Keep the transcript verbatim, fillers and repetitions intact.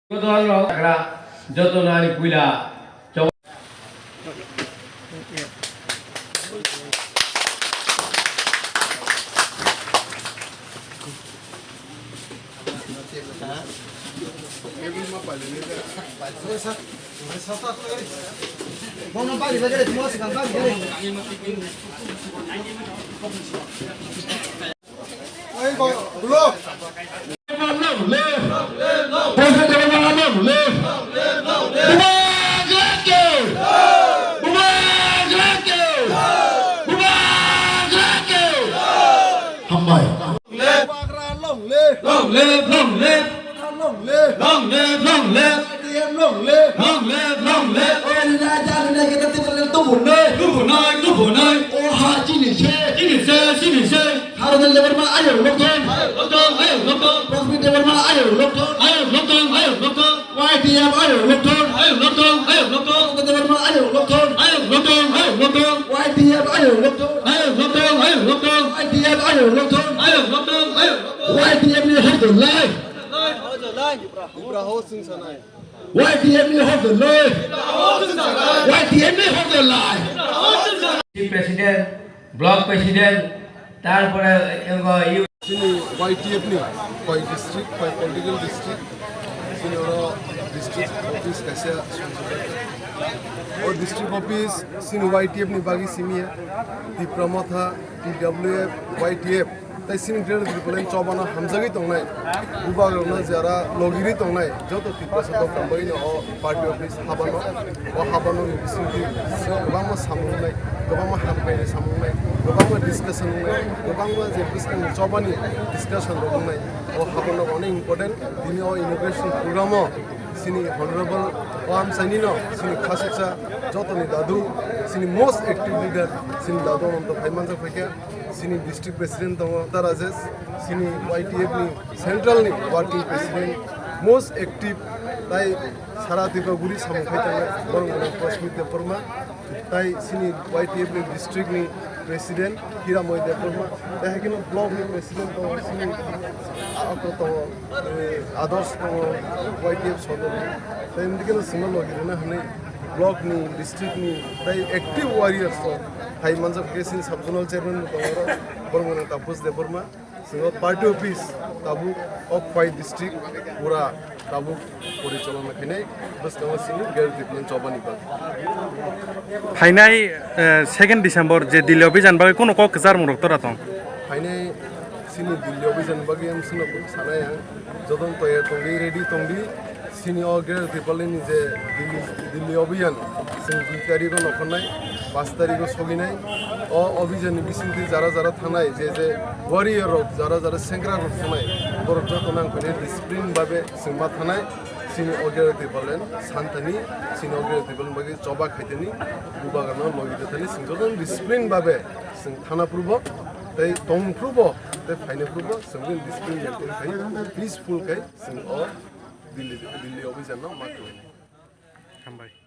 Joto nani puila. Hambai. Bubagra long live. Long live, long live. Bubagra long live. Long live, long live. Y T F long live. Long live, long live. Oya ni na ja ni na kita kita tubu noi. Tubu noi, tubu noi. O ha chini se. Chini se, chini se. Harun Debbarma ayo lokthong. Ayo lokthong, ayo lokthong. Prasmit Debbarma ayo lokthong. Ayo lokthong, ayo lokthong. Y T F ayo lokthong. Ayo lokthong, ayo lokthong. Prasmit Debbarma ayo lokthong. Ayo lokthong, ayo lokthong. Y T F ayo lokthong. Ayo lokthong, ayo lokthong. Y T F ayo lokthong. Ayo lokthong, ayo lokthong. Y T F ni hor dol lai. Ibra ho sing sanai. Y T F ni hor dol lai. Y T F ni hor dol lai. President, block president, tarpore, eh, chini Y T F ni koi district, koi political district, chini oro district office kaisa. O district office chini Y T F ni bagwi simi ya, Tipra Motha, T W F, Y T F, tai chini Greater Tipraland chobano hamjagwi tongnai, bubagrano jara logiri tongnai, joto Tiprasa dophani bagwino o party office habano, o habano ni bisingtwi kwbangma samung wngnai, kwbangma hamkhaini samung wngnai, kwbangma discussion wngnai, kwbangma je bwskangni chobani discussion rok wngnai, o habano onek important. Tini o inauguration program o chini honorable o amchaini no chini khasuksa jotoni dadu, chini most active leader, chini dadu Ananta phai manjak phaikha, chini district president tongo Tarajesh, chini Y T F ni central ni working president, most active, tai sara Tripura guri samung khai tangnai borok Prasmit Debbarma, tai chini Y T F ni district ni president Hiramoy Debbarma, tai hai kheno block ni president tongo chini, ako tongo, eh, Adarsh tongo, Y T F sodor, tai mdikeno sima logi rwna hwnwi block ni, district ni tai active warriors rok hai manjak khe chini sub zonal chairman bo tongo oro, borok mwnang Taposh Debbarma. Sino party office tabuk o Khwai district pura tabuk porichalona khainai bwskango sini Greater Tipraland chobani bagwi. Phainai, eh, second December je Delhi Abhijan bagwi kuno kok kwcharmung rok tora tong? Phainai sini Delhi Abhijan bagwi ang sino kok sanai ang, jotono toyar tongdi, ready tongdi. Sini o Greater Tipraland ni je Delhi, Delhi Abhijan, chwng dui tarikh o nokhornai, panch tarikh o soginai. O Abhijan ni bisingtwi jara jara thanai je je warrior rok, jara jara sengkrak rok thanai, borok joto nang phani discipline babe chwng ma thanai. Sini o Greater Tipraland santani, sini o Greater Tipraland bagwi choba khaitani, bubagrano logi de thani, chwng joto discipline babe chwng thana phurubo, tei tong phurubo, tei phaina phurubo, chwng discipline maintain khai, peaceful khai chwng o Delhi, Delhi Abhijan no ma khlai. Hambai.